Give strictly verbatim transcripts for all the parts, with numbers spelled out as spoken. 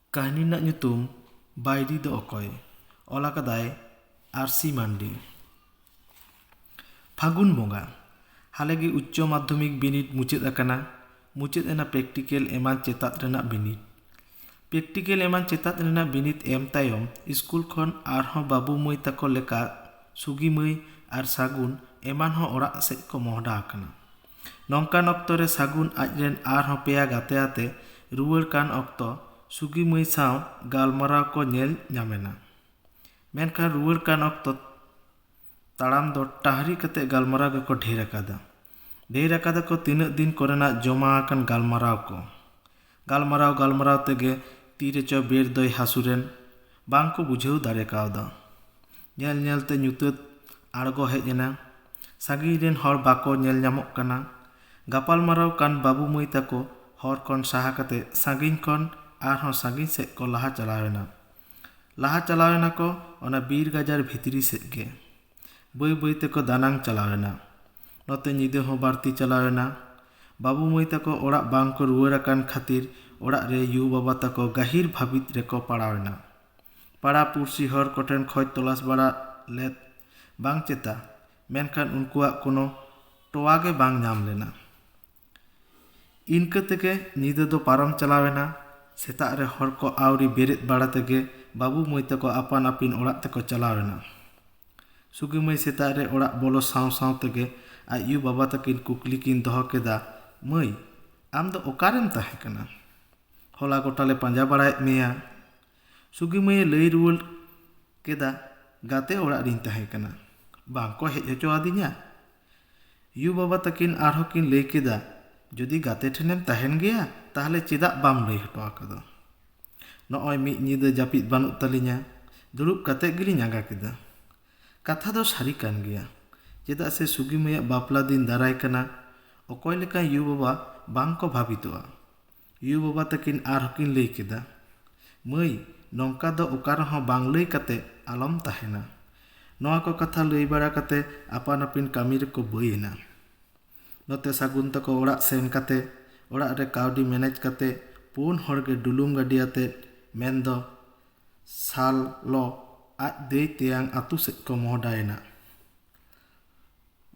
ᱠᱟᱹᱦᱱᱤ ᱨᱮᱱᱟᱜ ᱧᱩᱛᱩᱢ ᱵᱟᱹᱭᱨᱤ ᱫᱚ ᱚᱠᱚᱭ? ᱚᱞ ᱟᱠᱟᱫᱟᱭ ᱟᱨ ᱥᱤ ᱢᱟᱱᱰᱤ᱾ ᱯᱷᱟᱹᱜᱩᱱ ᱵᱚᱸᱜᱟ᱾ ᱦᱟᱞᱮ ᱜᱮ ᱩᱪᱪᱚ ᱢᱟᱫᱽᱫᱷᱚᱢᱤᱠ ᱵᱤᱱᱤᱰ ᱢᱩᱪᱟᱹᱫ ᱟᱠᱟᱱᱟ᱾ ᱢᱩᱪᱟᱹᱫ ᱮᱱᱟ ᱯᱨᱮᱠᱴᱤᱠᱮᱞ ᱮᱢᱟᱱ ᱪᱮᱛᱟᱛ ᱨᱮᱱᱟᱜ ᱵᱤᱱᱤᱰ᱾ ᱯᱨᱮᱠᱴᱤᱠᱮᱞ ᱮᱢᱟᱱ ᱪᱮᱛᱟᱛ ᱨᱮᱱᱟᱜ ᱵᱤᱱᱤᱰ ᱮᱢ ᱛᱟᱭᱚᱢ ᱥᱠᱩᱞ ᱠᱷᱚᱱ ᱟᱨᱦᱚᱸ ᱵᱟᱹᱵᱩ ᱢᱟᱹᱭ ᱛᱟᱠᱚ ᱞᱮᱠᱟ ᱥᱩᱜᱤ ᱢᱟᱹᱭ ᱟᱨ ᱥᱟᱹᱜᱩᱱ ᱮᱢᱟᱱ ᱦᱚᱸ ᱚᱲᱟᱜ ᱥᱮᱫ ᱠᱚ ᱢᱚᱦᱰᱟ ᱟᱠᱟᱱᱟ᱾ ᱱᱚᱝᱠᱟᱱ ᱚᱠᱛᱚ ᱨᱮ ᱥᱟᱹᱜᱩᱱ ᱟᱡ ᱨᱮᱱ ᱟᱨᱦᱚᱸ ᱯᱮᱭᱟ ᱜᱟᱛᱮ ᱟᱛᱮ ᱨᱩᱣᱟᱹᱲ ᱠᱟᱱ ᱚᱠᱛᱚ ᱥᱩᱜᱤ ᱢᱟᱹᱭ ᱥᱟᱶ ᱜᱟᱞᱢᱟᱨᱟᱣ ᱠᱚ ᱧᱮᱞ ᱧᱟᱢᱮᱱᱟ᱾ ᱢᱮᱱᱠᱷᱟᱱ ᱨᱩᱣᱟᱹᱲ ᱠᱟᱱ ᱚᱠᱛᱚ ᱛᱟᱲᱟᱢ ᱫᱚ ᱴᱟᱦᱨᱤ ᱠᱟᱛᱮ ᱜᱟᱞᱢᱟᱨᱟᱣ ᱜᱮᱠᱚ ᱰᱷᱮᱨ ᱟᱠᱟᱫᱟ᱾ ᱰᱷᱮᱨ ᱟᱠᱟᱫᱟ ᱠᱚ ᱛᱤᱱᱟᱹᱜ ᱫᱤᱱ ᱠᱚᱨᱮᱱᱟᱜ ᱡᱚᱢᱟ ᱟᱠᱟᱱ ᱜᱟᱞᱢᱟᱨᱟᱣ ᱠᱚ᱾ ᱜᱟᱞᱢᱟᱨᱟᱣ ᱜᱟᱞᱢᱟᱨᱟᱣ ᱛᱮᱜᱮ ᱛᱤ ᱨᱮᱪᱚ ᱵᱮᱨ ᱫᱚᱭ ᱦᱟᱹᱥᱩᱨᱮᱱ, ᱵᱟᱝ ᱠᱚ ᱵᱩᱡᱷᱟᱹᱣ ᱫᱟᱲᱮ ᱠᱟᱣᱫᱟ᱾ ᱧᱮᱞ ᱧᱮᱞ ᱛᱮ ᱧᱩᱛᱟᱹᱛ ᱟᱬᱜᱚ ᱦᱮᱡ ᱮᱱᱟ᱾ ᱥᱟᱺᱜᱤᱧ ᱨᱮᱱ ᱦᱚᱲ ᱵᱟᱠᱚ ᱧᱮᱞ ᱧᱟᱢᱚᱜ ᱠᱟᱱᱟ᱾ ᱜᱟᱯᱟᱞᱢᱟᱨᱟᱣ ᱠᱟᱱ ᱵᱟᱹᱵᱩ ᱢᱟᱹᱭ ᱛᱟᱠᱚ ᱦᱚᱨ ᱠᱷᱚᱱ ᱥᱟᱦᱟ ᱠᱟᱛᱮ ᱥᱟᱺᱜᱤᱧ ᱠᱷᱚᱱ ᱟᱨᱦᱚᱸ ᱥᱟᱺᱜᱤᱧ ᱥᱮᱫ ᱠᱚ ᱞᱟᱦᱟ ᱪᱟᱞᱟᱣ ᱮᱱᱟ᱾ ᱞᱟᱦᱟ ᱪᱟᱞᱟᱣ ᱮᱱᱟ ᱠᱚ ᱚᱱᱟ ᱵᱤᱨ ᱜᱟᱡᱟᱲ ᱵᱷᱤᱛᱨᱤ ᱥᱮᱫ ᱜᱮ᱾ ᱵᱟᱹᱭ ᱵᱟᱹᱭ ᱛᱮᱠᱚ ᱫᱟᱱᱟᱝ ᱪᱟᱞᱟᱣ ᱮᱱᱟ᱾ ᱱᱚᱛᱮ ᱧᱤᱫᱟᱹ ᱦᱚᱸ ᱵᱟᱹᱲᱛᱤ ᱪᱟᱞᱟᱣ ᱮᱱᱟ᱾ ᱵᱟᱹᱵᱩ ᱢᱟᱹᱭ ᱛᱟᱠᱚ ᱚᱲᱟᱜ ᱵᱟᱝ ᱠᱚ ᱨᱩᱣᱟᱹᱲ ᱟᱠᱟᱱ ᱠᱷᱟᱹᱛᱤᱨ ᱚᱲᱟᱜ ᱨᱮ ᱭᱩ ᱵᱟᱵᱟ ᱛᱟᱠᱚ ᱜᱟᱹᱦᱤᱨ ᱵᱷᱟᱹᱵᱤᱛ ᱨᱮᱠᱚ ᱯᱟᱲᱟᱣ ᱮᱱᱟ᱾ ᱯᱟᱲᱟ ᱯᱩᱲᱥᱤ ᱦᱚᱲ ᱠᱚᱴᱷᱮᱱ ᱠᱷᱚᱡᱽ ᱛᱚᱞᱟᱥ ᱵᱟᱲᱟ ᱞᱮᱫ ᱵᱟᱝ ᱪᱮᱛᱟ, ᱢᱮᱱᱠᱷᱟᱱ ᱩᱱᱠᱩᱣᱟᱜ ᱠᱳᱱᱳ ᱴᱚᱣᱟ ᱜᱮ ᱵᱟᱝ ᱧᱟᱢ ᱞᱮᱱᱟ᱾ ᱤᱱᱠᱟᱹ ᱛᱮᱜᱮ ᱧᱤᱫᱟᱹ ᱫᱚ ᱯᱟᱨᱚᱢ ᱪᱟᱞᱟᱣ ᱮᱱᱟ᱾ ᱥᱮᱛᱟᱜ ᱨᱮ ᱦᱚᱲ ᱠᱚ ᱟᱹᱣᱨᱤ ᱵᱮᱨᱮᱫ ᱵᱟᱲᱟ ᱛᱮᱜᱮ ᱵᱟᱹᱵᱩ ᱢᱟᱹᱭ ᱛᱟᱠᱚ ᱟᱯᱟᱱ ᱟᱹᱯᱤᱱ ᱚᱲᱟᱜ ᱛᱮᱠᱚ ᱪᱟᱞᱟᱣ ᱮᱱᱟ᱾ ᱥᱩᱜᱤ ᱢᱟᱹᱭ ᱥᱮᱛᱟᱜ ᱨᱮ ᱚᱲᱟᱜ ᱵᱚᱞᱚ ᱥᱟᱶ ᱥᱟᱶ ᱛᱮᱜᱮ ᱟᱡ ᱭᱩ ᱵᱟᱵᱟ ᱛᱟᱹᱠᱤᱱ ᱠᱩᱠᱞᱤ ᱠᱤᱱ ᱫᱚᱦᱚ ᱠᱮᱫᱟ, "ᱢᱟᱹᱭ, ᱟᱢ ᱫᱚ ᱚᱠᱟᱨᱮᱢ ᱛᱟᱦᱮᱸ ᱠᱟᱱᱟ? ᱦᱚᱞᱟ ᱜᱚᱴᱟ ᱞᱮ ᱯᱟᱸᱡᱟ ᱵᱟᱲᱟᱭᱮᱫ ᱢᱮᱭᱟ᱾" ᱥᱩᱜᱤ ᱢᱟᱹᱭᱮ ᱞᱟᱹᱭ ᱨᱩᱣᱟᱹᱲ ᱠᱮᱫᱟ, "ᱜᱟᱛᱮ ᱚᱲᱟᱜ ᱨᱤᱧ ᱛᱟᱦᱮᱸ ᱠᱟᱱᱟ, ᱵᱟᱝ ᱠᱚ ᱦᱮᱡ ᱦᱚᱪᱚ ᱟᱹᱫᱤᱧᱟ᱾" ᱭᱩ ᱵᱟᱵᱟ ᱛᱟᱹᱠᱤᱱ ᱟᱨᱦᱚᱸ ᱠᱤᱱ ᱞᱟᱹᱭ ᱠᱮᱫᱟ, "ᱡᱩᱫᱤ ᱜᱟᱛᱮ ᱴᱷᱮᱱᱮᱢ ᱛᱟᱦᱮᱱ ᱜᱮᱭᱟ, ᱛᱟᱦᱞᱮ ᱪᱮᱫᱟᱜ ᱵᱟᱢ ᱞᱟᱹᱭ ᱦᱚᱴᱚ ᱟᱠᱟᱫᱟ? ᱱᱚᱜᱼᱚᱭ ᱢᱤᱫ ᱧᱤᱫᱟᱹ ᱡᱟᱹᱯᱤᱫ ᱵᱟᱹᱱᱩᱜ ᱛᱟᱹᱞᱤᱧᱟ, ᱫᱩᱲᱩᱵ ᱠᱟᱛᱮ ᱜᱮᱞᱤᱧ ᱟᱸᱜᱟ ᱠᱮᱫᱟ᱾" ᱠᱟᱛᱷᱟ ᱫᱚ ᱥᱟᱹᱨᱤ ᱠᱟᱱ ᱜᱮᱭᱟ, ᱪᱮᱫᱟᱜ ᱥᱮ ᱥᱩᱜᱤ ᱢᱟᱹᱭᱟᱜ ᱵᱟᱯᱞᱟ ᱫᱤᱱ ᱫᱟᱨᱟᱭ ᱠᱟᱱᱟ᱾ ᱚᱠᱚᱭ ᱞᱮᱠᱟᱱ ᱭᱩ ᱵᱟᱵᱟ ᱵᱟᱝ ᱠᱚ ᱵᱷᱟᱵᱤᱛᱚᱜᱼᱟ? ᱭᱩ ᱵᱟᱵᱟ ᱛᱟᱹᱠᱤᱱ ᱟᱨᱦᱚᱸ ᱠᱤᱱ ᱞᱟᱹᱭ ᱠᱮᱫᱟ, "ᱢᱟᱹᱭ, ᱱᱚᱝᱠᱟ ᱫᱚ ᱚᱠᱟ ᱨᱮᱦᱚᱸ ᱵᱟᱝ ᱞᱟᱹᱭ ᱠᱟᱛᱮ ᱟᱞᱚᱢ ᱛᱟᱦᱮᱱᱟ᱾" ᱱᱚᱣᱟ ᱠᱚ ᱠᱟᱛᱷᱟ ᱞᱟᱹᱭ ᱵᱟᱲᱟ ᱠᱟᱛᱮ ᱟᱯᱟᱱ ᱟᱹᱯᱤᱱ ᱠᱟᱹᱢᱤ ᱨᱮᱠᱚ ᱵᱟᱹᱭ ᱮᱱᱟ᱾ ᱱᱚᱛᱮ ᱥᱟᱹᱜᱩᱱ ᱛᱟᱠᱚ ᱚᱲᱟᱜ ᱥᱮᱱ ᱠᱟᱛᱮ ᱚᱲᱟᱜ ᱨᱮ ᱠᱟᱹᱣᱰᱤ ᱢᱮᱱᱮᱡᱽ ᱠᱟᱛᱮ ᱯᱩᱱ ᱦᱚᱲ ᱜᱮ ᱰᱩᱞᱩᱝ ᱜᱟᱹᱰᱤ ᱟᱛᱮ ᱢᱮᱱᱫᱚ ᱥᱟᱞᱚ ᱟᱡ ᱫᱟᱹᱭ ᱛᱮᱭᱟᱝ ᱟᱹᱛᱩ ᱥᱮᱫ ᱠᱚ ᱢᱚᱦᱰᱟᱭᱮᱱᱟ᱾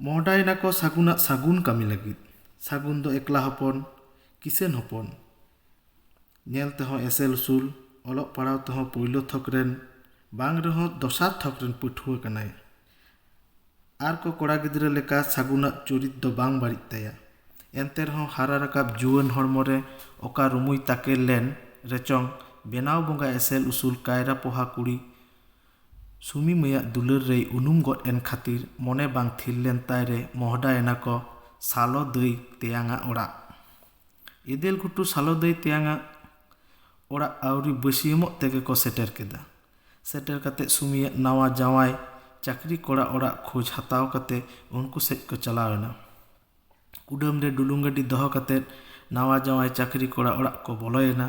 ᱢᱚᱦᱰᱟᱭᱮᱱᱟ ᱠᱚ ᱥᱟᱹᱜᱩᱱᱟᱜ ᱥᱟᱹᱜᱩᱱ ᱠᱟᱹᱢᱤ ᱞᱟᱹᱜᱤᱫ᱾ ᱥᱟᱹᱜᱩᱱ ᱫᱚ ᱮᱠᱞᱟ ᱦᱚᱯᱚᱱ, ᱠᱤᱥᱟᱹᱱ ᱦᱚᱯᱚᱱ, ᱧᱮᱞ ᱛᱮᱦᱚᱸ ᱮᱥᱮᱞ ᱩᱥᱩᱞ, ᱚᱞᱚᱜ ᱯᱟᱲᱦᱟᱣ ᱛᱮᱦᱚᱸ ᱯᱳᱭᱞᱳ ᱛᱷᱚᱠ ᱨᱮᱱ ᱵᱟᱝ ᱨᱮᱦᱚᱸ ᱫᱚᱥᱟᱨ ᱛᱷᱚᱠ ᱨᱮᱱ ᱯᱟᱹᱴᱷᱩᱣᱟᱹ ᱠᱟᱱᱟᱭ᱾ ᱟᱨ ᱠᱚ ᱠᱚᱲᱟ ᱜᱤᱫᱽᱨᱟᱹ ᱞᱮᱠᱟ ᱥᱟᱹᱜᱩᱱᱟᱜ ᱪᱩᱨᱤᱛ ᱫᱚ ᱵᱟᱝ ᱵᱟᱹᱲᱤᱡ ᱛᱟᱭᱟ᱾ ᱮᱱᱛᱮ ᱨᱮᱦᱚᱸ ᱦᱟᱨᱟ ᱨᱟᱠᱟᱵ ᱡᱩᱣᱟᱹᱱ ᱦᱚᱲᱢᱚ ᱨᱮ ᱚᱠᱟ ᱨᱩᱢᱩᱭ ᱛᱟᱠᱮᱨ ᱞᱮᱱ ᱨᱮᱪᱚᱝ, ᱵᱮᱱᱟᱣ ᱵᱚᱸᱜᱟ ᱮᱥᱮᱞ ᱩᱥᱩᱞ ᱠᱟᱭᱨᱟ ᱯᱚᱦᱟ ᱠᱩᱲᱤ ᱥᱩᱢᱤ ᱢᱟᱹᱭᱟᱜ ᱫᱩᱞᱟᱹᱲ ᱨᱮᱭ ᱩᱱᱩᱢ ᱜᱚᱫ ᱮᱱ ᱠᱷᱟᱹᱛᱤᱨ ᱢᱚᱱᱮ ᱵᱟᱝ ᱛᱷᱤᱨ ᱞᱮᱱ ᱛᱟᱭ ᱨᱮ ᱢᱚᱦᱰᱟ ᱮᱱᱟ ᱠᱚ ᱥᱟᱞᱚ ᱫᱟᱹᱭ ᱛᱮᱭᱟᱝᱟᱜ ᱚᱲᱟᱜ᱾ ᱮᱫᱮᱞ ᱜᱷᱩᱴᱩ ᱥᱟᱞᱚ ᱫᱟᱹᱭ ᱛᱮᱭᱟᱝᱟᱜ ᱚᱲᱟᱜ ᱟᱹᱣᱨᱤ ᱵᱟᱹᱥᱭᱟᱹᱢᱚᱜ ᱛᱮᱜᱮ ᱠᱚ ᱥᱮᱴᱮᱨ ᱠᱮᱫᱟ᱾ ᱥᱮᱴᱮᱨ ᱠᱟᱛᱮ ᱥᱩᱢᱤᱭᱟᱜ ᱱᱟᱣᱟ ᱡᱟᱶᱟᱭ ᱪᱟᱹᱠᱨᱤ ᱠᱚᱲᱟ ᱚᱲᱟᱜ ᱠᱷᱳᱡᱽ ᱦᱟᱛᱟᱣ ᱠᱟᱛᱮ ᱩᱱᱠᱩ ᱥᱮᱫ ᱠᱚ ᱪᱟᱞᱟᱣ ᱮᱱᱟ᱾ ᱠᱩᱰᱟᱹᱢ ᱨᱮ ᱰᱩᱞᱩᱝ ᱜᱟᱹᱰᱤ ᱫᱚᱦᱚ ᱠᱟᱛᱮ ᱱᱟᱣᱟ ᱡᱟᱶᱟᱭ ᱪᱟᱹᱠᱨᱤ ᱠᱚᱲᱟ ᱚᱲᱟᱜ ᱠᱚ ᱵᱚᱞᱚᱭᱮᱱᱟ᱾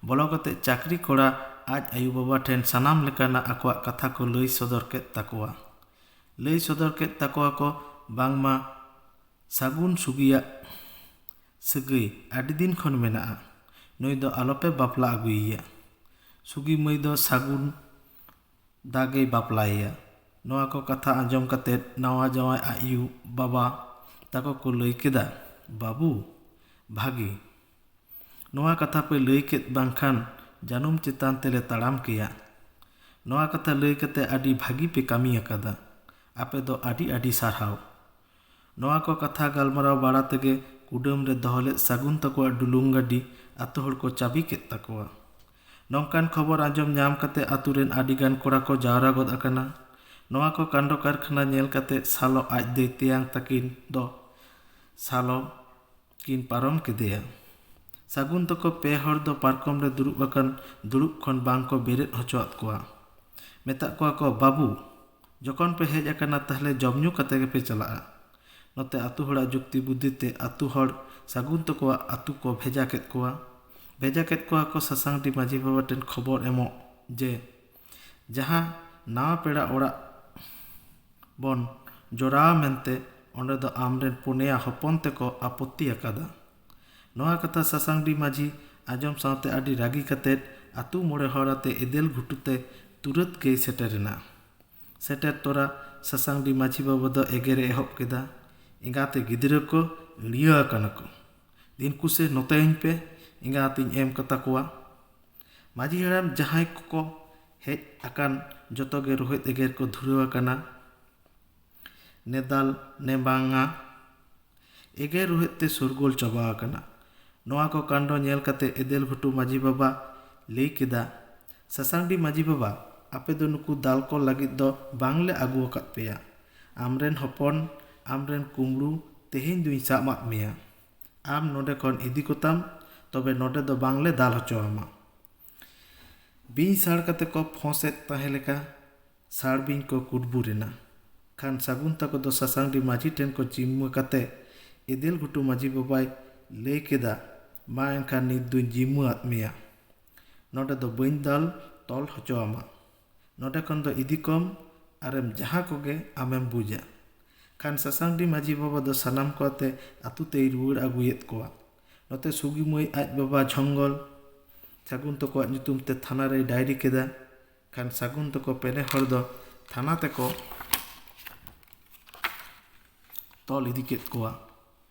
ᱵᱚᱞᱚ ᱠᱟᱛᱮ ᱪᱟᱹᱠᱨᱤ ᱠᱚᱲᱟ ᱟᱡ ᱟᱭᱳ ᱵᱟᱵᱟ ᱴᱷᱮᱱ ᱥᱟᱱᱟᱢ ᱞᱮᱠᱟᱱᱟᱜ ᱟᱠᱚᱣᱟᱜ ᱠᱟᱛᱷᱟ ᱠᱚ ᱞᱟᱹᱭ ᱥᱚᱫᱚᱨ ᱠᱮᱫ ᱛᱟᱠᱚᱣᱟ᱾ ᱞᱟᱹᱭ ᱥᱚᱫᱚᱨ ᱠᱮᱫ ᱛᱟᱠᱚᱣᱟ ᱠᱚ ᱵᱟᱝᱢᱟ ᱥᱟᱹᱜᱩᱱ ᱥᱩᱜᱤᱭᱟᱜ ᱥᱟᱹᱜᱟᱹᱭ ᱟᱹᱰᱤ ᱫᱤᱱ ᱠᱷᱚᱱ ᱢᱮᱱᱟᱜᱼᱟ᱾ ᱱᱩᱭ ᱫᱚ ᱟᱞᱚᱯᱮ ᱵᱟᱯᱞᱟ ᱟᱹᱜᱩᱭᱮᱭᱟ᱾ ᱥᱩᱜᱤ ᱢᱟᱹᱭ ᱫᱚ ᱥᱟᱹᱜᱩᱱ ᱫᱟ ᱜᱮᱭ ᱵᱟᱯᱞᱟᱭᱮᱭᱟ᱾ ᱱᱚᱣᱟ ᱠᱚ ᱠᱟᱛᱷᱟ ᱟᱸᱡᱚᱢ ᱠᱟᱛᱮ ᱱᱟᱣᱟ ᱡᱟᱶᱟᱭ ᱟᱡ ᱟᱭᱳ ᱵᱟᱵᱟ ᱛᱟᱠᱚ ᱠᱚ ᱞᱟᱹᱭ ᱠᱮᱫᱟ, "ᱵᱟᱹᱵᱩ, ᱵᱷᱟᱹᱜᱤ ᱱᱚᱣᱟ ᱠᱟᱛᱷᱟ ᱯᱮ ᱞᱟᱹᱭ ᱠᱮᱫ, ᱵᱟᱝᱠᱷᱟᱱ ᱡᱟᱹᱱᱩᱢ ᱪᱮᱛᱟᱱ ᱛᱮᱞᱮ ᱛᱟᱲᱟᱢ ᱠᱮᱭᱟ᱾ ᱱᱚᱣᱟ ᱠᱟᱛᱷᱟ ᱞᱟᱹᱭ ᱠᱟᱛᱮ ᱟᱹᱰᱤ ᱵᱷᱟᱹᱜᱤ ᱯᱮ ᱠᱟᱹᱢᱤ ᱟᱠᱟᱫᱟ᱾ ᱟᱯᱮ ᱫᱚ ᱟᱹᱰᱤ ᱟᱹᱰᱤ ᱥᱟᱨᱦᱟᱣ᱾" ᱱᱚᱣᱟ ᱠᱚ ᱠᱟᱛᱷᱟ ᱜᱟᱞᱢᱟᱨᱟᱣ ᱵᱟᱲᱟ ᱛᱮᱜᱮ ᱠᱩᱰᱟᱹᱢ ᱨᱮ ᱫᱚᱦᱚ ᱞᱮᱫ ᱥᱟᱹᱜᱩᱱ ᱛᱟᱠᱚᱣᱟᱜ ᱰᱩᱞᱩᱝ ᱜᱟᱹᱰᱤ ᱟᱛᱳ ᱦᱚᱲ ᱠᱚ ᱪᱟᱹᱵᱤ ᱠᱮᱫ ᱛᱟᱠᱚᱣᱟ᱾ ᱱᱚᱝᱠᱟᱱ ᱠᱷᱚᱵᱚᱨ ᱟᱸᱡᱚᱢ ᱧᱟᱢ ᱠᱟᱛᱮ ᱟᱛᱳ ᱨᱮᱱ ᱟᱹᱰᱤ ᱜᱟᱱ ᱠᱚᱲᱟ ᱠᱚ ᱡᱟᱣᱨᱟ ᱜᱚᱫ ᱟᱠᱟᱱᱟ᱾ ᱱᱚᱣᱟ ᱠᱚ ᱠᱟᱱᱰᱚ ᱠᱟᱨᱠᱷᱟᱱᱟ ᱧᱮᱞ ᱠᱟᱛᱮ ᱥᱟᱞᱚ ᱟᱡ ᱫᱟᱹᱭ ᱛᱮᱭᱟᱝ ᱛᱟᱹᱠᱤᱱ ᱫᱚ ᱥᱟᱞᱚ ᱠᱤᱱ ᱯᱟᱨᱚᱢ ᱠᱮᱫᱮᱭᱟ᱾ ᱥᱟᱹᱜᱩᱱ ᱛᱟᱠᱚ ᱯᱮ ᱦᱚᱲ ᱫᱚ ᱯᱟᱨᱠᱚᱢ ᱨᱮ ᱫᱩᱲᱩᱵ ᱟᱠᱟᱱ ᱫᱩᱲᱩᱵ ᱠᱷᱚᱱ ᱵᱟᱝ ᱠᱚ ᱵᱮᱨᱮᱫ ᱦᱚᱪᱚᱣᱟᱫ ᱠᱚᱣᱟ᱾ ᱢᱮᱛᱟᱜ ᱠᱚᱣᱟ ᱠᱚ, "ᱵᱟᱹᱵᱩ, ᱡᱚᱠᱷᱚᱱ ᱯᱮ ᱦᱮᱡ ᱟᱠᱟᱱᱟ, ᱛᱟᱦᱞᱮ ᱡᱚᱢ ᱧᱩ ᱠᱟᱛᱮ ᱜᱮᱯᱮ ᱪᱟᱞᱟᱜᱼᱟ᱾" ᱱᱚᱛᱮ ᱟᱛᱳ ᱦᱚᱲᱟᱜ ᱡᱩᱠᱛᱤ ᱵᱩᱫᱽᱫᱷᱤ ᱛᱮ ᱟᱛᱳ ᱦᱚᱲ ᱥᱟᱹᱜᱩᱱ ᱛᱟᱠᱚᱣᱟᱜ ᱟᱛᱳ ᱠᱚ ᱵᱷᱮᱡᱟ ᱠᱮᱫ ᱠᱚᱣᱟ᱾ ᱵᱷᱮᱡᱟ ᱠᱮᱫ ᱠᱚᱣᱟ ᱠᱚ ᱥᱟᱥᱟᱝᱰᱤ ᱢᱟᱹᱡᱷᱤ ᱵᱟᱵᱟ ᱴᱷᱮᱱ ᱠᱷᱚᱵᱚᱨ ᱮᱢᱚᱜ ᱡᱮ, ᱡᱟᱦᱟᱸ ᱱᱟᱣᱟ ᱯᱮᱲᱟ ᱚᱲᱟᱜ ᱵᱚᱱ ᱡᱚᱲᱟᱣᱟ ᱢᱮᱱᱛᱮ ᱚᱸᱰᱮ ᱫᱚ ᱟᱢᱨᱮᱱ ᱯᱩᱱᱭᱟ ᱦᱚᱯᱚᱱ ᱛᱮᱠᱚ ᱟᱯᱚᱛᱛᱤ ᱟᱠᱟᱫᱟ᱾ ᱱᱚᱣᱟ ᱠᱟᱛᱷᱟ ᱥᱟᱥᱟᱝᱰᱤ ᱢᱟᱹᱡᱷᱤ ᱟᱸᱡᱚᱢ ᱥᱟᱶᱛᱮ ᱟᱹᱰᱤ ᱨᱟᱹᱜᱤ ᱠᱟᱛᱮ ᱟᱹᱛᱩ ᱢᱚᱬᱮ ᱦᱚᱲ ᱟᱛᱮ ᱮᱫᱮᱞ ᱜᱷᱩᱴᱩ ᱛᱮ ᱛᱩᱨᱟᱹᱛ ᱜᱮᱭ ᱥᱮᱴᱮᱨᱮᱱᱟ᱾ ᱥᱮᱴᱮᱨ ᱛᱚᱨᱟ ᱥᱟᱥᱟᱝᱰᱤ ᱢᱟᱹᱡᱷᱤ ᱵᱟᱵᱟ ᱫᱚ ᱮᱜᱮᱨᱮ ᱮᱦᱚᱵ ᱠᱮᱫᱟ, "ᱮᱸᱜᱟᱛᱮ ᱜᱤᱫᱽᱨᱟᱹ ᱠᱚ ᱟᱹᱲᱤᱭᱟᱹ ᱟᱠᱟᱱᱟ ᱠᱚ᱾ ᱫᱤᱱ ᱠᱚᱥᱮ ᱱᱚᱛᱮᱧ ᱯᱮ, ᱮᱸᱜᱟᱛᱤᱧ ᱮᱢ ᱠᱟᱛᱟ ᱠᱚᱣᱟ᱾" ᱢᱟᱹᱡᱷᱤ ᱦᱟᱲᱟᱢ ᱡᱟᱦᱟᱸᱭ ᱠᱚᱠᱚ ᱦᱮᱡ ᱟᱠᱟᱱ ᱡᱚᱛᱚ ᱜᱮ ᱨᱳᱦᱮᱫ ᱮᱜᱮᱨ ᱠᱚ ᱫᱷᱩᱨᱟᱹᱣ ᱟᱠᱟᱱᱟ᱾ ᱱᱮᱫᱟᱞ ᱱᱮᱵᱟᱝᱟ ᱮᱜᱮᱨ ᱨᱳᱦᱮᱫ ᱛᱮ ᱥᱩᱨᱜᱳᱞ ᱪᱟᱵᱟ ᱟᱠᱟᱱᱟ᱾ ᱱᱚᱣᱟ ᱠᱚ ᱠᱟᱱᱰᱚ ᱧᱮᱞ ᱠᱟᱛᱮ ᱮᱫᱮᱞ ᱜᱷᱩᱴᱩ ᱢᱟᱹᱡᱷᱤ ᱵᱟᱵᱟ ᱞᱟᱹᱭ ᱠᱮᱫᱟ, "ᱥᱟᱥᱟᱝᱰᱤ ᱢᱟᱹᱡᱷᱤ ᱵᱟᱵᱟ, ᱟᱯᱮ ᱫᱚ ᱱᱩᱠᱩ ᱫᱟᱞ ᱠᱚ ᱞᱟᱹᱜᱤᱫ ᱫᱚ ᱵᱟᱝᱞᱮ ᱟᱹᱜᱩ ᱟᱠᱟᱫ ᱯᱮᱭᱟ᱾ ᱟᱢᱨᱮᱱ ᱦᱚᱯᱚᱱ, ᱟᱢᱨᱮᱱ ᱠᱩᱢᱵᱽᱲᱩ ᱛᱮᱦᱮᱧ ᱫᱩᱧ ᱥᱟᱵ ᱟᱫ ᱢᱮᱭᱟ᱾ ᱟᱢ ᱱᱚᱰᱮ ᱠᱷᱚᱱ ᱤᱫᱤ ᱠᱚᱛᱟᱢ, ᱛᱚᱵᱮ ᱱᱚᱰᱮ ᱫᱚ ᱵᱟᱝᱞᱮ ᱫᱟᱞ ᱦᱚᱪᱚ ᱟᱢᱟ᱾" ᱵᱤᱧ ᱥᱟᱲ ᱠᱟᱛᱮ ᱠᱚ ᱯᱷᱚᱸᱥᱮᱫ ᱛᱟᱦᱮᱸ ᱞᱮᱠᱟ ᱥᱟᱲ ᱵᱤᱧ ᱠᱚ ᱠᱩᱴᱵᱩᱨ ᱮᱱᱟ᱾ ᱠᱷᱟᱱ ᱥᱟᱹᱜᱩᱱ ᱛᱟᱠᱚ ᱫᱚ ᱥᱟᱥᱟᱝᱰᱤ ᱢᱟᱹᱡᱷᱤ ᱴᱷᱮᱱ ᱠᱚ ᱡᱤᱢᱢᱟᱹ ᱠᱟᱛᱮ ᱮᱫᱮᱞ ᱜᱷᱩᱴᱩ ᱢᱟᱹᱡᱷᱤ ᱵᱟᱵᱟᱭ ᱞᱟᱹᱭ ᱠᱮᱫᱟ, "ᱢᱟ ᱮᱱᱠᱷᱟᱱ ᱱᱤᱛ ᱫᱩᱧ ᱡᱤᱢᱢᱟᱹ ᱟᱫ ᱢᱮᱭᱟ᱾ ᱱᱚᱰᱮ ᱫᱚ ᱵᱟᱹᱧ ᱫᱟᱞ ᱛᱚᱞ ᱦᱚᱪᱚ ᱟᱢᱟ᱾ ᱱᱚᱰᱮ ᱠᱷᱚᱱ ᱫᱚ ᱤᱫᱤ ᱠᱚᱢ, ᱟᱨᱮᱢ ᱡᱟᱦᱟᱸ ᱠᱚᱜᱮ ᱟᱢᱮᱢ ᱵᱩᱡᱟ᱾" ᱠᱷᱟᱱ ᱥᱟᱥᱟᱝᱰᱤ ᱢᱟᱹᱡᱷᱤ ᱵᱟᱵᱟ ᱫᱚ ᱥᱟᱱᱟᱢ ᱠᱚ ᱟᱛᱮ ᱟᱹᱛᱩ ᱛᱮᱭ ᱨᱩᱣᱟᱹᱲ ᱟᱹᱜᱩᱭᱮᱫ ᱠᱚᱣᱟ᱾ ᱱᱚᱛᱮ ᱥᱩᱜᱤ ᱢᱟᱹᱭ ᱟᱡ ᱵᱟᱵᱟ ᱡᱷᱚᱝᱜᱚᱞ ᱥᱟᱹᱜᱩᱱ ᱛᱟᱠᱚᱣᱟᱜ ᱧᱩᱛᱩᱢ ᱛᱮ ᱛᱷᱟᱱᱟ ᱨᱮᱭ ᱰᱟᱭᱨᱤ ᱠᱮᱫᱟ᱾ ᱠᱷᱟᱱ ᱥᱟᱹᱜᱩᱱ ᱛᱟᱠᱚ ᱯᱮᱱᱮ ᱦᱚᱲ ᱫᱚ ᱛᱷᱟᱱᱟ ᱛᱮᱠᱚ ᱛᱚᱞ ᱤᱫᱤ ᱠᱮᱫ ᱠᱚᱣᱟ᱾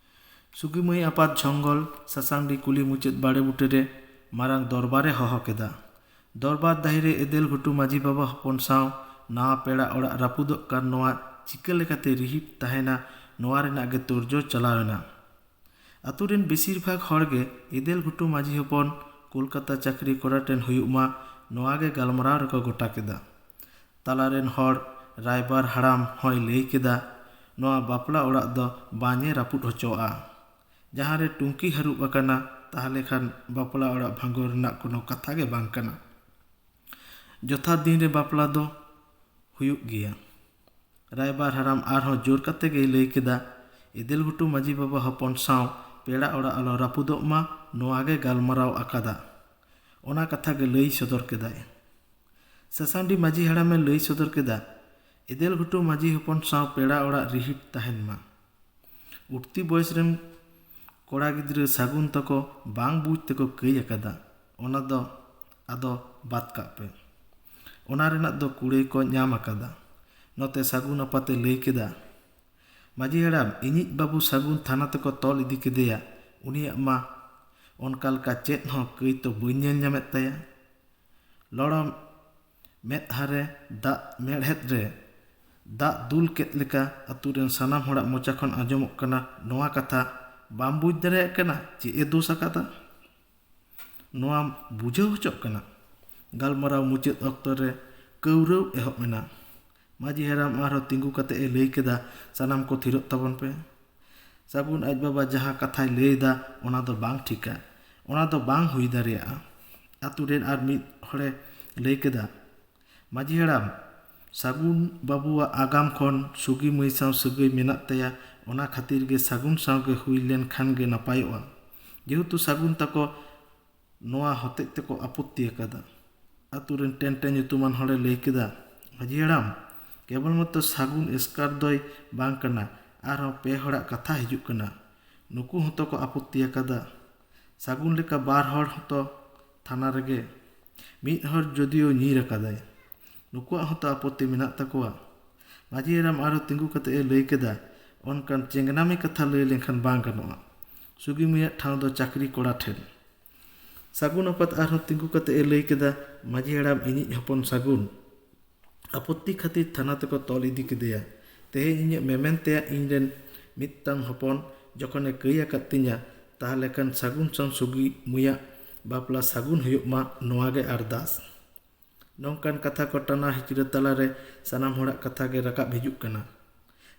ᱥᱩᱜᱤ ᱢᱟᱹᱭ ᱟᱯᱟᱛ ᱡᱷᱚᱝᱜᱚᱞ ᱥᱟᱥᱟᱝᱰᱤ ᱠᱩᱞᱦᱤ ᱢᱩᱪᱟᱹᱫ ᱵᱟᱲᱮ ᱵᱩᱴᱟᱹ ᱨᱮ ᱢᱟᱨᱟᱝ ᱫᱚᱨᱵᱟᱨᱮ ᱦᱚᱦᱚ ᱠᱮᱫᱟ᱾ ᱫᱚᱨᱵᱟᱨ ᱰᱟᱹᱦᱤ ᱨᱮ ᱮᱫᱮᱞ ᱜᱷᱩᱴᱩ ᱢᱟᱹᱡᱷᱤ ᱵᱟᱵᱟ ᱦᱚᱯᱚᱱ ᱥᱟᱶ ᱱᱟᱣᱟ ᱯᱮᱲᱟ ᱚᱲᱟᱜ ᱨᱟᱹᱯᱩᱫᱚᱜ ᱠᱟᱱ ᱱᱚᱣᱟ ᱪᱤᱠᱟᱹ ᱞᱮᱠᱟᱛᱮ ᱨᱤᱦᱤᱴ ᱛᱟᱦᱮᱱᱟ, ᱱᱚᱣᱟ ᱨᱮᱱᱟᱜ ᱜᱮ ᱛᱚᱨᱡᱚ ᱪᱟᱞᱟᱣ ᱮᱱᱟ᱾ ᱟᱛᱳ ᱨᱮᱱ ᱵᱮᱥᱤᱨ ᱵᱷᱟᱜᱽ ᱦᱚᱲ ᱜᱮ ᱮᱫᱮᱞ ᱜᱷᱩᱴᱩ ᱢᱟᱹᱡᱷᱤ ᱦᱚᱯᱚᱱ ᱠᱳᱞᱠᱟᱛᱟ ᱪᱟᱹᱠᱨᱤ ᱠᱚᱨᱟ ᱴᱷᱮᱱ ᱦᱩᱭᱩᱜ ᱢᱟ, ᱱᱚᱣᱟ ᱜᱮ ᱜᱟᱞᱢᱟᱨᱟᱣ ᱨᱮᱠᱚ ᱜᱚᱴᱟ ᱠᱮᱫᱟ᱾ ᱛᱟᱞᱟ ᱨᱮᱱ ᱦᱚᱲ ᱨᱟᱭᱵᱟᱨ ᱦᱟᱲᱟᱢ ᱦᱚᱸᱭ ᱞᱟᱹᱭ ᱠᱮᱫᱟ, "ᱱᱚᱣᱟ ᱵᱟᱯᱞᱟ ᱚᱲᱟᱜ ᱫᱚ ᱵᱟᱝ ᱮ ᱨᱟᱹᱯᱩᱫ ᱦᱚᱪᱚᱣᱟᱜᱼᱟ᱾ ᱡᱟᱦᱟᱸ ᱨᱮ ᱴᱩᱝᱠᱤ ᱦᱟᱹᱨᱩᱵ ᱟᱠᱟᱱᱟ, ᱛᱟᱦᱞᱮ ᱠᱷᱟᱱ ᱵᱟᱯᱞᱟ ᱚᱲᱟᱜ ᱵᱷᱟᱸᱜᱚᱲ ᱨᱮᱱᱟᱜ ᱠᱳᱱᱳ ᱠᱟᱛᱷᱟ ᱜᱮ ᱵᱟᱝ ᱠᱟᱱᱟ᱾ ᱡᱚᱛᱷᱟᱛ ᱫᱤᱱ ᱨᱮ ᱵᱟᱯᱞᱟ ᱫᱚ ᱦᱩᱭᱩᱜ ᱜᱮᱭᱟ᱾" ᱨᱟᱭᱵᱟᱨ ᱦᱟᱲᱟᱢ ᱟᱨᱦᱚᱸ ᱡᱳᱨ ᱠᱟᱛᱮ ᱜᱮᱭ ᱞᱟᱹᱭ ᱠᱮᱫᱟ, "ᱮᱫᱮᱞ ᱜᱷᱩᱴᱩ ᱢᱟᱹᱡᱷᱤ ᱵᱟᱵᱟ ᱦᱚᱯᱚᱱ ᱥᱟᱶ ᱯᱮᱲᱟ ᱚᱲᱟᱜ ᱟᱞᱚ ᱨᱟᱹᱯᱩᱫᱚᱜ ᱢᱟ, ᱱᱚᱣᱟ ᱜᱮ ᱜᱟᱞᱢᱟᱨᱟᱣ ᱟᱠᱟᱫᱟ᱾" ᱚᱱᱟ ᱠᱟᱛᱷᱟ ᱜᱮ ᱞᱟᱹᱭ ᱥᱚᱫᱚᱨ ᱠᱮᱫᱟᱭ᱾ ᱥᱟᱥᱟᱝᱰᱤ ᱢᱟᱹᱡᱷᱤ ᱦᱟᱲᱟᱢᱮ ᱞᱟᱹᱭ ᱥᱚᱫᱚᱨ ᱠᱮᱫᱟ, "ᱮᱫᱮᱞ ᱜᱷᱩᱴᱩ ᱢᱟᱹᱡᱷᱤ ᱦᱚᱯᱚᱱ ᱥᱟᱶ ᱯᱮᱲᱟ ᱚᱲᱟᱜ ᱨᱤᱦᱤᱴ ᱛᱟᱦᱮᱱ ᱢᱟ᱾ ᱩᱴᱷᱛᱤ ᱵᱚᱭᱮᱥ ᱨᱮᱱ ᱠᱚᱲᱟ ᱜᱤᱫᱽᱨᱟᱹ ᱥᱟᱹᱜᱩᱱ ᱛᱟᱠᱚ ᱵᱟᱝ ᱵᱩᱡᱽ ᱛᱮᱠᱚ ᱠᱟᱹᱭ ᱟᱠᱟᱫᱟ, ᱚᱱᱟ ᱫᱚ ᱟᱫᱚ ᱵᱟᱫ ᱠᱟᱜ ᱯᱮ᱾ ᱚᱱᱟ ᱨᱮᱱᱟᱜ ᱫᱚ ᱠᱩᱲᱟᱹᱭ ᱠᱚ ᱧᱟᱢ ᱟᱠᱟᱫᱟ᱾ ᱱᱚᱛᱮ ᱥᱟᱹᱜᱩᱱ ᱟᱯᱟᱛᱮ ᱞᱟᱹᱭ ᱠᱮᱫᱟ, ᱢᱟᱹᱡᱷᱤ ᱦᱟᱲᱟᱢ, ᱤᱧᱤᱡ ᱵᱟᱹᱵᱩ ᱥᱟᱹᱜᱩᱱ ᱛᱷᱟᱱᱟ ᱛᱮᱠᱚ ᱛᱚᱞ ᱤᱫᱤ ᱠᱮᱫᱮᱭᱟ᱾ ᱩᱱᱤᱭᱟᱜ ᱢᱟ ᱚᱱᱠᱟ ᱞᱮᱠᱟ ᱪᱮᱫ ᱦᱚᱸ ᱠᱟᱹᱭ ᱛᱚ ᱵᱟᱹᱧ ᱧᱮᱞ ᱧᱟᱢᱮᱫ ᱛᱟᱭᱟ᱾ ᱞᱚᱲᱚᱢ ᱢᱮᱫᱦᱟ ᱨᱮ ᱫᱟᱜ ᱢᱮᱲᱦᱮᱫ ᱨᱮ ᱫᱟᱜ ᱫᱩᱞ ᱠᱮᱫ ᱞᱮᱠᱟ ᱟᱛᱳ ᱨᱮᱱ ᱥᱟᱱᱟᱢ ᱦᱚᱲᱟᱜ ᱢᱚᱪᱟ ᱠᱷᱚᱱ ᱟᱸᱡᱚᱢᱚᱜ ᱠᱟᱱᱟ ᱱᱚᱣᱟ ᱠᱟᱛᱷᱟ᱾ ᱵᱟᱢ ᱵᱩᱡᱽ ᱫᱟᱲᱮᱭᱟᱜ ᱠᱟᱱᱟ ᱪᱮᱫ ᱮ ᱫᱳᱥ ᱟᱠᱟᱫᱟ? ᱱᱚᱣᱟᱢ ᱵᱩᱡᱷᱟᱹᱣ ᱦᱚᱪᱚᱜ ᱠᱟᱱᱟ? ᱜᱟᱞᱢᱟᱨᱟᱣ ᱢᱩᱪᱟᱹᱫ ᱚᱠᱛᱚ ᱨᱮ ᱠᱟᱹᱣᱨᱟᱹᱣ ᱮᱦᱚᱵ ᱮᱱᱟ᱾ ᱢᱟᱹᱡᱷᱤ ᱦᱟᱲᱟᱢ ᱟᱨᱦᱚᱸ ᱛᱤᱸᱜᱩ ᱠᱟᱛᱮ ᱮ ᱞᱟᱹᱭ ᱠᱮᱫᱟ, ᱥᱟᱱᱟᱢ ᱠᱚ ᱛᱷᱤᱨᱚᱜ ᱛᱟᱵᱚᱱ ᱯᱮ᱾ ᱥᱟᱹᱜᱩᱱ ᱟᱡ ᱵᱟᱵᱟ ᱡᱟᱦᱟᱸ ᱠᱟᱛᱷᱟᱭ ᱞᱟᱹᱭ ᱮᱫᱟ, ᱚᱱᱟ ᱫᱚ ᱵᱟᱝ ᱴᱷᱤᱠᱟ᱾ ᱚᱱᱟ ᱫᱚ ᱵᱟᱝ ᱦᱩᱭ ᱫᱟᱲᱮᱭᱟᱜᱼᱟ᱾ ᱟᱛᱳ ᱨᱮᱱ ᱟᱨ ᱢᱤᱫ ᱦᱚᱲᱮ ᱞᱟᱹᱭ ᱠᱮᱫᱟ, ᱢᱟᱹᱡᱷᱤ ᱦᱟᱲᱟᱢ, ᱥᱟᱹᱜᱩᱱ ᱵᱟᱹᱵᱩᱣᱟᱜ ᱟᱜᱟᱢ ᱠᱷᱚᱱ ᱥᱩᱜᱤ ᱢᱟᱹᱭ ᱥᱟᱶ ᱥᱟᱹᱜᱟᱹᱭ ᱢᱮᱱᱟᱜ ᱛᱟᱭᱟ, ᱚᱱᱟ ᱠᱷᱟᱹᱛᱤᱨ ᱜᱮ ᱥᱟᱹᱜᱩᱱ ᱥᱟᱶ ᱜᱮ ᱦᱩᱭ ᱞᱮᱱ ᱠᱷᱟᱱ ᱜᱮ ᱱᱟᱯᱟᱭᱚᱜᱼᱟ᱾ ᱡᱮᱦᱮᱛᱩ ᱥᱟᱹᱜᱩᱱ ᱛᱟᱠᱚ ᱱᱚᱣᱟ ᱦᱚᱛᱮᱡ ᱛᱮᱠᱚ ᱟᱯᱚᱛᱛᱤ ᱟᱠᱟᱫᱟ᱾ ᱟᱛᱳ ᱨᱮᱱ ᱴᱮᱱᱴᱮ ᱧᱩᱛᱩᱢᱟᱱ ᱦᱚᱲᱮ ᱞᱟᱹᱭ ᱠᱮᱫᱟ, ᱢᱟᱹᱡᱷᱤ ᱦᱟᱲᱟᱢ, ᱠᱮᱵᱚᱞ ᱢᱟᱛᱨᱚ ᱥᱟᱹᱜᱩᱱ ᱮᱥᱠᱟᱨ ᱫᱚᱭ ᱵᱟᱝ ᱠᱟᱱᱟ, ᱟᱨᱦᱚᱸ ᱯᱮ ᱦᱚᱲᱟᱜ ᱠᱟᱛᱷᱟ ᱦᱤᱡᱩᱜ ᱠᱟᱱᱟ᱾ ᱱᱩᱠᱩ ᱦᱚᱸᱛᱚ ᱠᱚ ᱟᱯᱚᱛᱛᱤ ᱟᱠᱟᱫᱟ᱾ ᱥᱟᱹᱜᱩᱱ ᱞᱮᱠᱟ ᱵᱟᱨ ᱦᱚᱲ ᱦᱚᱸᱛᱚ ᱛᱷᱟᱱᱟ ᱨᱮᱜᱮ᱾ ᱢᱤᱫ ᱦᱚᱲ ᱡᱚᱫᱤᱭᱳ ᱧᱤᱨ ᱟᱠᱟᱫᱟᱭ, ᱱᱩᱠᱩᱣᱟᱜ ᱦᱚᱸᱛᱚ ᱟᱯᱚᱛᱛᱤ ᱢᱮᱱᱟᱜ ᱛᱟᱠᱚᱣᱟ᱾ ᱢᱟᱹᱡᱷᱤ ᱦᱟᱲᱟᱢ ᱟᱨᱦᱚᱸ ᱛᱤᱸᱜᱩ ᱠᱟᱛᱮ ᱮ ᱞᱟᱹᱭ ᱠᱮᱫᱟ, ᱚᱱᱠᱟᱱ ᱪᱮᱝᱱᱟᱢᱤ ᱠᱟᱛᱷᱟ ᱞᱟᱹᱭ ᱞᱮᱱᱠᱷᱟᱱ ᱵᱟᱝ ᱜᱟᱱᱚᱜᱼᱟ᱾ ᱥᱩᱜᱤ ᱢᱟᱹᱭᱟᱜ ᱴᱷᱟᱶ ᱫᱚ ᱪᱟᱹᱠᱨᱤ ᱠᱚᱲᱟ ᱴᱷᱮᱱ᱾ ᱥᱟᱹᱜᱩᱱ ᱟᱯᱟᱛ ᱟᱨᱦᱚᱸ ᱛᱤᱸᱜᱩ ᱠᱟᱛᱮ ᱮ ᱞᱟᱹᱭ ᱠᱮᱫᱟ, ᱢᱟᱹᱡᱷᱤ ᱦᱟᱲᱟᱢ, ᱤᱧᱤᱡ ᱦᱚᱯᱚᱱ ᱥᱟᱹᱜᱩᱱ ᱟᱯᱚᱛᱛᱤ ᱠᱷᱟᱹᱛᱤᱨ ᱛᱷᱟᱱᱟ ᱛᱮᱠᱚ ᱛᱚᱞ ᱤᱫᱤ ᱠᱮᱫᱮᱭᱟ᱾ ᱛᱮᱦᱮᱧ ᱤᱧᱟᱹᱜ ᱢᱮᱢᱮᱱ ᱛᱮᱭᱟᱜ ᱤᱧ ᱨᱮᱱ ᱢᱤᱫᱴᱟᱝ ᱦᱚᱯᱚᱱ ᱡᱚᱠᱷᱚᱱᱮ ᱠᱟᱹᱭ ᱟᱠᱟᱫ ᱛᱤᱧᱟ, ᱛᱟᱦᱞᱮ ᱠᱷᱟᱱ ᱥᱟᱹᱜᱩᱱ ᱥᱟᱶ ᱥᱩᱜᱤ ᱢᱩᱭᱟᱜ ᱵᱟᱯᱞᱟ ᱥᱟᱹᱜᱩᱱ ᱦᱩᱭᱩᱜ ᱢᱟ, ᱱᱚᱣᱟ ᱜᱮ ᱟᱨᱫᱟᱥ᱾ ᱱᱚᱝᱠᱟᱱ ᱠᱟᱛᱷᱟ ᱠᱚ ᱴᱟᱱᱟ ᱦᱤᱪᱲᱟᱹ ᱛᱟᱞᱟᱨᱮ ᱥᱟᱱᱟᱢ ᱦᱚᱲᱟᱜ ᱠᱟᱛᱷᱟ ᱜᱮ ᱨᱟᱠᱟᱵ ᱦᱤᱡᱩᱜ ᱠᱟᱱᱟ᱾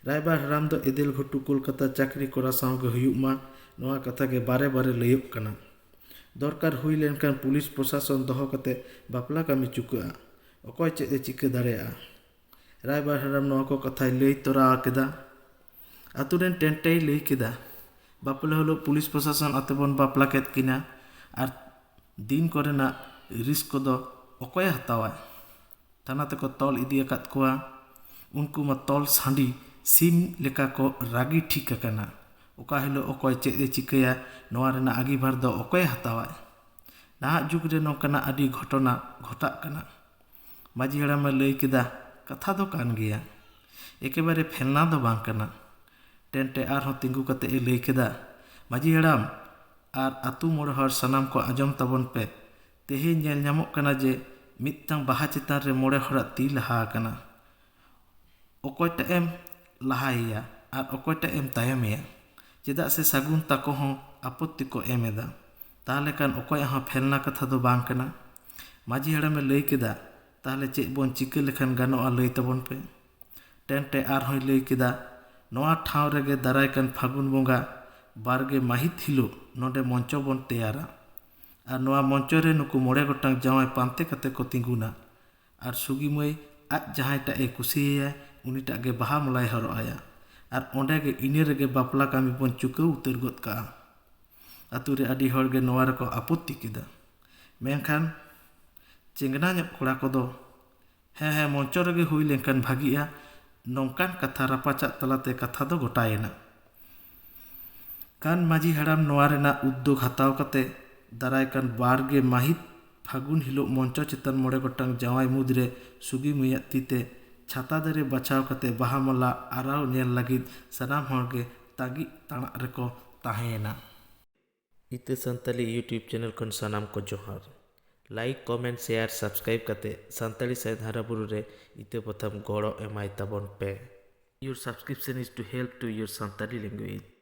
ᱨᱟᱭᱵᱟᱨ ᱦᱟᱲᱟᱢ ᱫᱚ ᱮᱫᱮᱞ ᱜᱷᱩᱴᱩ ᱠᱳᱞᱠᱟᱛᱟ ᱪᱟᱹᱠᱨᱤ ᱠᱚᱲᱟ ᱥᱟᱶ ᱜᱮ ᱦᱩᱭᱩᱜ ᱢᱟ, ᱱᱚᱣᱟ ᱠᱟᱛᱷᱟ ᱜᱮ ᱵᱟᱨᱮ ᱵᱟᱨᱮ ᱞᱟᱹᱭᱚᱜ ᱠᱟᱱᱟ᱾ ᱫᱚᱨᱠᱟᱨ ᱦᱩᱭ ᱞᱮᱱᱠᱷᱟᱱ ᱯᱩᱞᱤᱥ ᱯᱨᱚᱥᱟᱥᱚᱱ ᱫᱚᱦᱚ ᱠᱟᱛᱮ ᱵᱟᱯᱞᱟ ᱠᱟᱹᱢᱤ ᱪᱩᱠᱟᱹᱜᱼᱟ᱾ ᱚᱠᱚᱭ ᱪᱮᱫ ᱮ ᱪᱤᱠᱟᱹ ᱫᱟᱲᱮᱭᱟᱜᱼᱟ? ᱨᱟᱭᱵᱟᱨ ᱦᱟᱲᱟᱢ ᱱᱚᱣᱟ ᱠᱚ ᱠᱟᱛᱷᱟᱭ ᱞᱟᱹᱭ ᱛᱚᱨᱟ ᱠᱮᱫᱟ᱾ ᱟᱛᱳ ᱨᱮᱱ ᱴᱮᱱᱴᱮᱭ ᱞᱟᱹᱭ ᱠᱮᱫᱟ, ᱵᱟᱯᱞᱟ ᱦᱤᱞᱳᱜ ᱯᱩᱞᱤᱥ ᱯᱨᱚᱥᱟᱥᱚᱱ ᱟᱛᱮ ᱵᱚᱱ ᱵᱟᱯᱞᱟ ᱠᱮᱫ ᱠᱤᱱᱟ, ᱟᱨ ᱫᱤᱱ ᱠᱚᱨᱮᱱᱟᱜ ᱨᱤᱥᱠ ᱠᱚᱫᱚ ᱚᱠᱚᱭᱮ ᱦᱟᱛᱟᱣᱟ? ᱛᱷᱟᱱᱟ ᱛᱮᱠᱚ ᱛᱚᱞ ᱤᱫᱤ ᱟᱠᱟᱫ ᱠᱚᱣᱟ, ᱩᱱᱠᱩ ᱢᱟ ᱛᱚᱞ ᱥᱟᱺᱰᱤ ᱥᱤᱢ ᱞᱮᱠᱟ ᱠᱚ ᱨᱟᱹᱜᱤ ᱴᱷᱤᱠ ᱟᱠᱟᱱᱟ᱾ ᱚᱠᱟ ᱦᱤᱞᱳᱜ ᱚᱠᱚᱭ ᱪᱮᱫ ᱮ ᱪᱤᱠᱟᱹᱭᱟ, ᱱᱚᱣᱟ ᱨᱮᱱᱟᱜ ᱟᱺᱜᱤᱵᱷᱟᱨ ᱫᱚ ᱚᱠᱚᱭᱮ ᱦᱟᱛᱟᱣᱟᱭ? ᱱᱟᱦᱟᱜ ᱡᱩᱜᱽ ᱨᱮ ᱱᱚᱝᱠᱟᱱᱟᱜ ᱟᱹᱰᱤ ᱜᱷᱚᱴᱚᱱᱟ ᱜᱷᱚᱴᱟᱜ ᱠᱟᱱᱟ᱾ ᱢᱟᱹᱡᱷᱤ ᱦᱟᱲᱟᱢᱮ ᱞᱟᱹᱭ ᱠᱮᱫᱟ, ᱠᱟᱛᱷᱟ ᱫᱚ ᱠᱟᱱ ᱜᱮᱭᱟ, ᱮᱠᱮᱵᱟᱨᱮ ᱯᱷᱮᱞᱱᱟ ᱫᱚ ᱵᱟᱝ ᱠᱟᱱᱟ᱾ ᱴᱮᱱᱴᱮ ᱟᱨᱦᱚᱸ ᱛᱤᱸᱜᱩ ᱠᱟᱛᱮ ᱮ ᱞᱟᱹᱭ ᱠᱮᱫᱟ, ᱢᱟᱹᱡᱷᱤ ᱦᱟᱲᱟᱢ ᱟᱨ ᱟᱹᱛᱩ ᱢᱚᱬᱮ ᱦᱚᱲ ᱥᱟᱱᱟᱢ ᱠᱚ ᱟᱸᱡᱚᱢ ᱛᱟᱵᱚᱱ ᱯᱮ, ᱛᱮᱦᱮᱧ ᱧᱮᱞ ᱧᱟᱢᱚᱜ ᱠᱟᱱᱟ ᱡᱮ ᱢᱤᱫᱴᱟᱝ ᱵᱟᱦᱟ ᱪᱮᱛᱟᱱ ᱨᱮ ᱢᱚᱬᱮ ᱦᱚᱲᱟᱜ ᱛᱤ ᱞᱟᱦᱟ ᱟᱠᱟᱱᱟ᱾ ᱚᱠᱚᱭᱴᱟᱜ ᱮᱢ ᱞᱟᱦᱟᱭᱮᱭᱟ ᱟᱨ ᱚᱠᱚᱭᱴᱟᱜ ᱮᱢ ᱛᱟᱭᱚᱢᱮᱭᱟ? ᱪᱮᱫᱟᱜ ᱥᱮ ᱥᱟᱹᱜᱩᱱ ᱛᱟᱠᱚ ᱦᱚᱸ ᱟᱯᱚᱛᱛᱤ ᱠᱚ ᱮᱢ ᱮᱫᱟ᱾ ᱛᱟᱦᱚᱞᱮ ᱠᱷᱟᱱ ᱚᱠᱚᱭᱟᱜ ᱦᱚᱸ ᱯᱷᱮᱞᱱᱟ ᱠᱟᱛᱷᱟ ᱫᱚ ᱵᱟᱝ ᱠᱟᱱᱟ᱾ ᱢᱟᱹᱡᱷᱤ ᱦᱟᱲᱟᱢᱮ ᱞᱟᱹᱭ ᱠᱮᱫᱟ, ᱛᱟᱦᱚᱞᱮ ᱪᱮᱫ ᱵᱚᱱ ᱪᱤᱠᱟᱹ ᱞᱮᱠᱷᱟᱱ ᱜᱟᱱᱚᱜᱼᱟ, ᱞᱟᱹᱭ ᱛᱟᱵᱚᱱ ᱯᱮ᱾ ᱴᱮᱱᱴᱮ ᱟᱨᱦᱚᱸᱭ ᱞᱟᱹᱭ ᱠᱮᱫᱟ, ᱱᱚᱣᱟ ᱴᱷᱟᱶ ᱨᱮᱜᱮ ᱫᱟᱨᱟᱭ ᱠᱟᱱ ᱯᱷᱟᱹᱜᱩᱱ ᱵᱚᱸᱜᱟ ᱵᱟᱨᱜᱮ ᱢᱟᱹᱦᱤᱛ ᱦᱤᱞᱳᱜ ᱱᱚᱰᱮ ᱢᱚᱧᱪᱚ ᱵᱚᱱ ᱛᱮᱭᱟᱨᱟ᱾ ᱟᱨ ᱱᱚᱣᱟ ᱢᱚᱧᱪᱚ ᱨᱮ ᱱᱩᱠᱩ ᱢᱚᱬᱮ ᱜᱚᱴᱟᱝ ᱡᱟᱶᱟᱭ ᱯᱟᱱᱛᱮ ᱠᱟᱛᱮ ᱠᱚ ᱛᱤᱸᱜᱩᱱᱟ᱾ ᱟᱨ ᱥᱩᱜᱤ ᱢᱟᱹᱭ ᱟᱡ ᱡᱟᱦᱟᱸᱭᱴᱟᱜ ᱮ ᱠᱩᱥᱤᱭᱟᱭᱟ, ᱩᱱᱤᱴᱟᱜ ᱜᱮ ᱵᱟᱦᱟ ᱢᱟᱞᱟᱭ ᱦᱚᱨᱚᱜ ᱟᱭᱟ᱾ ᱟᱨ ᱚᱸᱰᱮ ᱜᱮ ᱤᱱᱟᱹ ᱨᱮᱜᱮ ᱵᱟᱯᱞᱟ ᱠᱟᱹᱢᱤ ᱵᱚᱱ ᱪᱩᱠᱟᱹᱣ ᱩᱛᱟᱹᱨ ᱜᱚᱫ ᱠᱟᱜᱼᱟ᱾ ᱟᱛᱳ ᱨᱮ ᱟᱹᱰᱤ ᱦᱚᱲ ᱜᱮ ᱱᱚᱣᱟ ᱨᱮᱠᱚ ᱟᱯᱚᱛᱛᱤ ᱠᱮᱫᱟ᱾ ᱢᱮᱱᱠᱷᱟᱱ ᱪᱮᱸᱜᱽᱱᱟ ᱧᱚᱜ ᱠᱚᱲᱟ ᱠᱚᱫᱚ, ᱦᱮᱸ, ᱦᱮᱸ, ᱢᱚᱧᱪᱚ ᱨᱮᱜᱮ ᱦᱩᱭ ᱞᱮᱱᱠᱷᱟᱱ ᱵᱷᱟᱹᱜᱤᱜᱼᱟ, ᱱᱚᱝᱠᱟᱱ ᱠᱟᱛᱷᱟ ᱨᱟᱯᱟᱪᱟᱜ ᱛᱟᱞᱟᱛᱮ ᱠᱟᱛᱷᱟ ᱫᱚ ᱜᱚᱴᱟᱭᱮᱱᱟ᱾ ᱠᱟᱱ ᱢᱟᱹᱡᱷᱤ ᱦᱟᱲᱟᱢ ᱱᱚᱣᱟ ᱨᱮᱱᱟᱜ ᱩᱫᱽᱫᱳᱜᱽ ᱦᱟᱛᱟᱣ ᱠᱟᱛᱮ ᱫᱟᱨᱟᱭ ᱠᱟᱱ ᱵᱟᱨ ᱜᱮ ᱢᱟᱹᱦᱤᱛ ᱯᱷᱟᱹᱜᱩᱱ ᱦᱤᱞᱳᱜ ᱢᱚᱧᱪᱚ ᱪᱮᱛᱟᱱ ᱢᱚᱬᱮ ᱜᱚᱴᱟᱝ ᱡᱟᱶᱟᱭ ᱢᱩᱫᱽᱨᱮ ᱥᱩᱜᱤ ᱢᱟᱹᱭᱟᱜ ᱛᱤᱛᱮ ᱪᱷᱟᱛᱟ ᱫᱟᱨᱮ ᱵᱟᱪᱷᱟᱣ ᱠᱟᱛᱮ ᱵᱟᱦᱟ ᱢᱟᱞᱟ ᱟᱨᱟᱣ ᱧᱮᱞ ᱞᱟᱹᱜᱤᱫ ᱥᱟᱱᱟᱢ ᱦᱚᱲ ᱜᱮ ᱛᱟᱺᱜᱤ ᱛᱟᱲᱟᱜ ᱨᱮᱠᱚ ᱛᱟᱦᱮᱸᱭᱮᱱᱟ᱾ ᱤᱛᱟᱹ ᱥᱟᱱᱛᱟᱞᱤ YouTube channel ᱠᱷᱚᱱ ᱥᱟᱱᱟᱢ ᱠᱚ ᱡᱚᱦᱟᱨ᱾ Like, comment, share, subscribe ᱠᱟᱛᱮ ᱥᱟᱱᱛᱟᱲᱤ ᱥᱟᱶᱦᱮᱫ ᱦᱟᱨᱟ ᱵᱩᱨᱩ ᱨᱮ ᱤᱛᱟᱹ ᱯᱟᱛᱷᱟᱢ ᱜᱚᱲᱚ ᱮᱢᱟᱭ ᱛᱟᱵᱚᱱ ᱯᱮ᱾ Your subscription is to help to your Santali language.